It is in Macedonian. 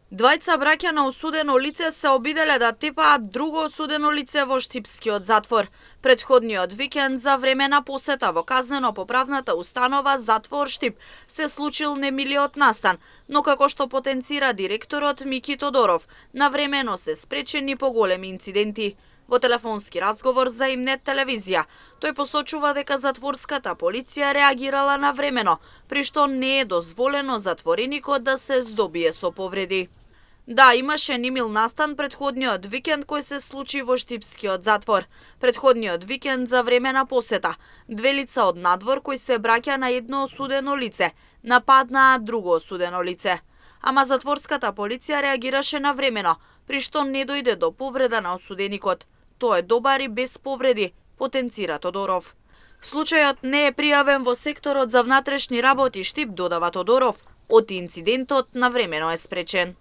Двајца браќа на осудено лице се обиделе да тепаат друго осудено лице во штипскиот затвор. Претходниот викенд за време на посета во казнено-поправната установа затвор Штип се случил немилиот настан, но како што потенцира директорот Мики Тодоров, навремено се спречени поголеми инциденти. Во телефонски разговор за Имнет телевизија, тој посочува дека затворската полиција реагирала навремено, при што не е дозволено затвореникот да се здобие со повреди. Да, имаше немил настан претходниот викенд кој се случи во штипскиот затвор. Претходниот викенд за време на посета, две лица од надвор кои се браќа на едно осудено лице, нападнаа друго осудено лице. Ама затворската полиција реагираше навремено, при што не дојде до повреда на осуденикот. Тој е добар и без повреди, потенцира Тодоров. Случајот не е пријавен во секторот за внатрешни работи Штип, додава Тодоров. Од инцидентот навремено е спречен.